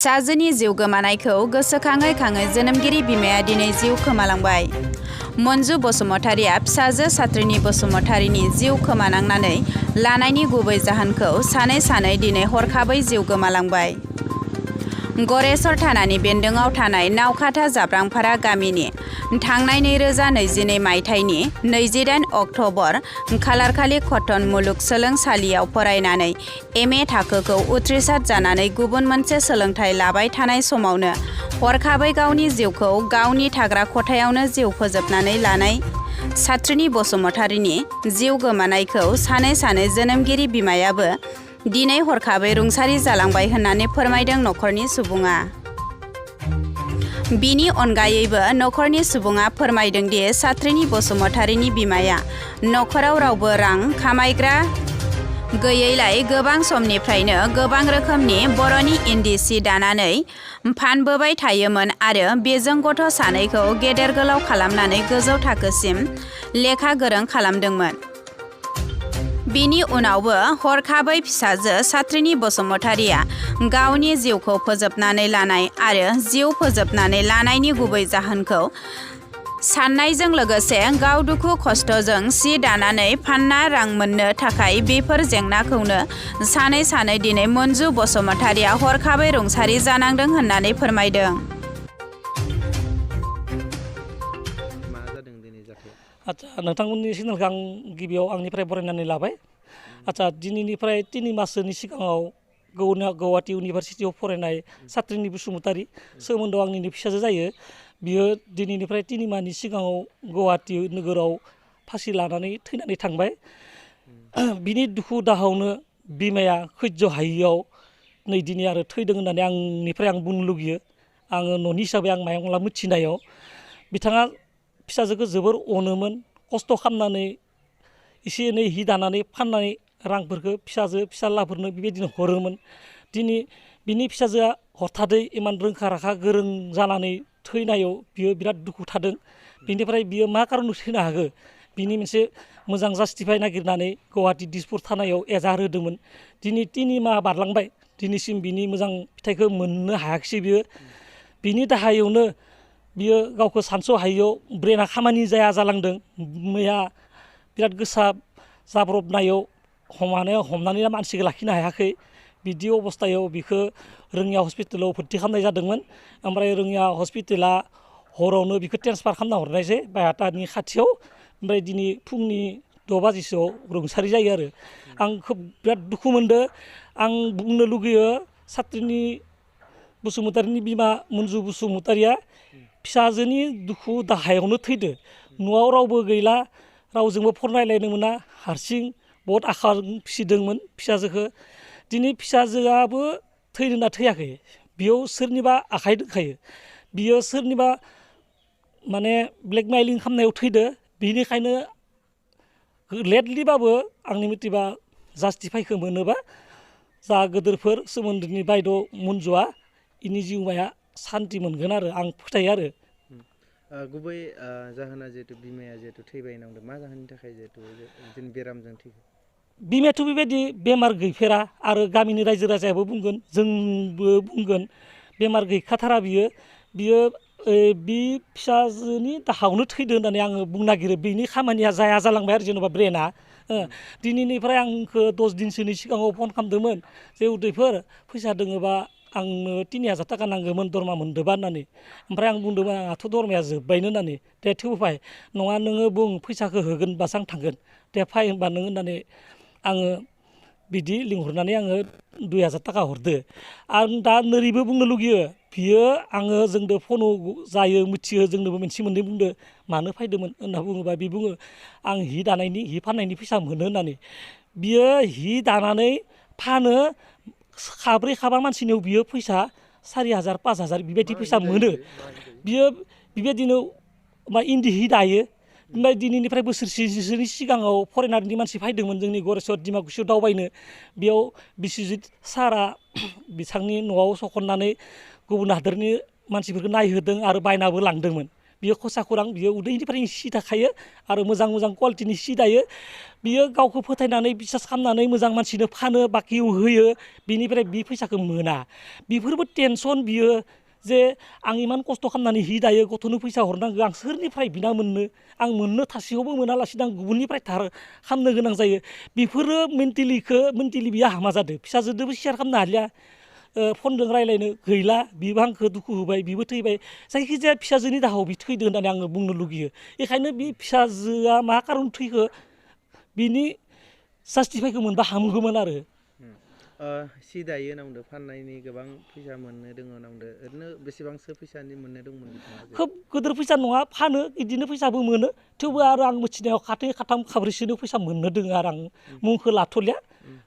फिसाजोनि जिउ गोमानायखौ गोसोखाङै खाङै जोनोमगिरि बिमाया दिनै जिउ खोमालांबाय। मन्जु बसुमतारिया फिसाजो सात्रिनि बसुमतारिनि जिउ खोमानांनानै लानायनि गुबै जाहोनखौ सानै दिनै हरखाबै जिउ गोमालांबाय। गरेस्वर थानानि बेन्दोङाव थानाय नावखाथा जाब्रांफारा गामिनि थांनाय 2022 मायथाइनि 28 अक्ट'बर खालारखालि कटन मुलुगसोलोंसालियाव फरायनानै MA थाखोखौ उथ्रिसार जानानै गुबुन मोनसे सोलोंथाइ लाबाय थानाय समावनो हरखाबै गावनि जिउखौ गावनि थाग्रा खथायावनो जिउ फोजोबनानै लानाय सात्रिनि बसुमतारिनि जिउ गोमानायखौ सानै जोनोमगिरि बिमायाबो दिनै हरखाबै रुंसारि जालांबाय होननानै फोरमायदों नखरनि सुबुङा। बिनि अनगायैबो नखरनि सुबुङा फोरमायदों दि सात्रिनि बसुमतारिनि बिमाया नखराव रावबो रां खामायग्रा गैयैलाय गोबां समनिफ्रायनो गोबां रोखोमनि बर'नि इन्दि सि दानानै फानबोबाय थायोमोन आरो बेजों गथ' सानैखौ गेदेर गोलाव खालामनानै गोजौ थाखोसिम लेखा गोरों खालामदोंमोन। बिनि उनावबो हरखाबै फिसाजो सात्रिनि बसुमतारिया गावनि जिउखौ फोजोबनानै लानाय आरो जिउ फोजोबनानै लानायनि गुबै जाहोनखौ साननायजों लोगोसे गाव दुखु खस्थ'जों सि दानानै फानना रां मोननो थाखाय बेफोर जेंनाखौनो सानै दिनै मन्जु बसुमतारिया हरखाबै रुंसारि जानांदों होननानै फोरमायदों। आच्छा, नोंथांमोननि सिगनेलखौ आं गिबियाव आंनिफ्राय बरायनानै लाबाय। आच्छा, दिनैनिफ्राय 3 माससोनि सिगाङाव गुवाहाटी इउनिभारसिटियाव फरायनाय सात्रिनि बसुमतारि सोमोन्दोआव आंनिनो फिसाजो जायो। बियो दिनैनिफ्राय 3 मासनि सिगाङाव गुवाहाटी नोगोराव फासि लानानै थैनानै थांबाय। बिनि दुखु दाहायावनो बिमाया सैज' हायियाव नै दिनै आरो थैदों होननानै आंनिफ्राय आं बुंनो लुगैयो। आङो न'नि हिसाबै आं मायंला मिथिनायाव बिथाङा फिसाजोखौ जोबोर अनोमोन। खस्थ' खालामनानै एसे एनै हि दानानै फाननाय रांफोरखौ फिसालाफोरनो बेबायदिनो हरोमोन। दिनै बिनि फिसाजोआ हथादै इमान रोंखा राखा गोरों जानानै थैनायाव बियो बिराद दुखु थादों। बिनिफ्राय बियो मा कारनाव थैनो हागौ बिनि मोनसे मोजां जास्टिफाइ नागिरनानै गुवाहाटी दिसपुर थानायाव एजाहार होदोंमोन। दिनै 3 माह बारलांबाय, दिनैसिम बिनि मोजां फिथाइखौ मोननो हायाखिसै बियो। बिनि दाहायावनो बियो गावखौ सानस' हायियाव ब्रेना खामानि जाया जालांदों। मैया बिराद गोसा जाब्रबनायाव हमनानै मानसिखौ लाखिनो हायाखै। बिदि अबस्थायाव बिखौ रोङिया हस्पिटालाव भर्ति खालामनाय जादोंमोन। ओमफ्राय रोङिया हस्पिटाला हरावनो बिखौ ट्रेन्सफार खालामना हरनायसै बायहाटानि खाथियाव। ओमफ्राय दिनै फुंनि 6 बाजिसोआव रुंसारि जायो आरो। आं खोब बिराद दुखु मोनदों। आं बुंनो लुगैयो सात्रिनि बसुमतारिनि बिमा मन्जु बसुमतारिया फिसाजोनि दुखु दाहायावनो थैदो। न'आव रावबो गैला, रावजोंबो फरायलायनो मोना, हारसिं बहुद आखा फिसिदोंमोन फिसाजोखौ। दिनै फिसाजोआबो थैदों होनना थैयाखै, बेयाव सोरनिबा आखाइ दंखायो। बियो सोरनिबा माने ब्लेकमेलिं खालामनायाव थैदो। बेनिखायनो लेटलिबाबो आंनि मथेबा जास्टिफाइखौ मोनोबा जा गोदोरफोर सोमोन्दोनि बायद' मन्जुआ इनि जिउमाया सान्ति मोनगोन आरो आं फोथायो आरो। गुबै जाहोना जिहेतु बिमाया जिहेतु थैबाय होनना बुंदों, मा जाहोननि थाखाय जिहेतु बेरामजों थैखो? बिमायाथ' बेबायदि बेमार गैफेरा आरो गामिनि रायजो राजायाबो बुंगोन, जोंबो बुंगोन बेमार गैखाथारा बियो बि फिसाजोनि दाहायावनो थैदो होननानै आङो बुंनो नागिरो। बिनि खामानिया जाया जालांबाय आरो जेनेबा ब्रेना। दिनैनिफ्राय आंखौ 10 दिनसोनि सिगाङाव फन खालामदोंमोन जे उदैफोर फैसा दोङोबा आंनो 3000 थाखा नांगौमोन दरमा मोनदोबा होननानै। ओमफ्राय आं बुंदोंमोन आंहाथ' दरमाया जोब्बायनो होननानै। दे थेवबो फाय, नङा नोङो बुं फैसाखौ होगोनबासो आं थांगोन, दे फाय होनबा नों होननानै आङो बिदि लिंहरनानै आङो 2000 थाखा हरदो। आं दा नोरैबो बुंनो लुगैयो, बियो आङो जोंदो फनाव जायो मिथियो, जोंनोबो मोनसे मोननै बुंदो मानो फायदोंमोन होनना बुङोबा बि बुङो आं हि दानायनि हि फाननायनि फैसा मोनो होननानै। बियो हि दानानै फानो, खाब्रै खाबा मानसिनियाव बियो फैसा 4000 5000 बेबायदि फैसा मोनो। बियो बेबायदिनो इन्दि हि दायो। ओमफ्राय दिनैनिफ्राय बोसोरसेसोनि सिगाङाव फरेनारनि मानसि फैदोंमोन जोंनि गरेस्वर डिमाकुसियाव दावबायनो। बेयाव बिस्वजित सारआ बिथांनि न'आव सखननानै गुबुन हादोरनि मानसिफोरखौ नायहोदों आरो बायनाबो लांदोंमोन। बियो खसा खुरां बियो उदैनिफ्रायनो सि दाखायो आरो मोजां मोजां कुवालिटिनि सि दायो बियो गावखौ फोथायनानै बिसास खालामनानै मोजां मानसिनो फानो बाकियाव होयो बिनिफ्राय बि फैसाखौ मोना बेफोरबो टेनसन बियो जे आं इमान खस्थ' खालामनानै हि दायो गथ'नो फैसा हरनांगौ आं सोरनिफ्राय बिना मोननो आं मोननो थासेयावबो मोनालासिनो आं गुबुननिफ्राय धार खालामनो गोनां जायो बेफोरो मेन्टेलि बियो हामा जादों फिसाजोदोबो सेयार खालामनो हालिया फनजों रायज्लायनो गैला बिबो आंखौ दुखु होबाय बिबो थैबाय जायखिजाया फिसाजोनि दाहाव बि थैदो होननानै आङो बुंनो लुगैयो बेखायनो बे फिसाजोआ मा खारन थैखो बिनि जास्टिफाइखौ मोनबा हामगौमोन आरो सि दायो होनना बुंदों फाननायनि गोबां फैसा मोननो दङ होनना बुंदों ओरैनो बेसेबांसो फैसानि मोननो दंमोन बिथाङा खोब गिदिर फैसा नङा फानो बिदिनो फैसाबो मोनो थेवबो आरो आं मिथिनायाव खाथै खाथाम खाब्रैसोनो फैसा मोननो दोङो आरो आं मुंखौ लाथ'लिया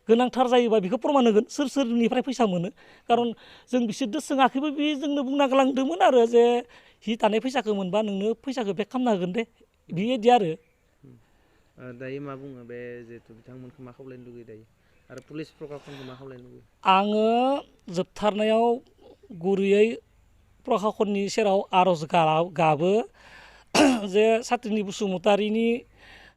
गोनांथार जायोबा बेखौ प्रमान होगोन सोरनिफ्राय फैसा मोनो खारन जों बिसोरजों सोङाखैबो बे जोंनो बुंना गालांदोंमोन आरो जे हि दानाय फैसाखौ मोनबा नोंनो फैसाखौ बेक खालामना होगोन दे बेबायदि आरो दायो मा बुङो बे जिहेथु बिथांमोनखौ मा खावलायनो लुगैयो दायो आरो पुलिस प्रखाखनखौ मा खावलायनो लुगैयो आङो जोबथारनायाव गुरैयै प्रखाखननि सेराव आर'ज गाबो जे सात्रिनि बसुमतारिनि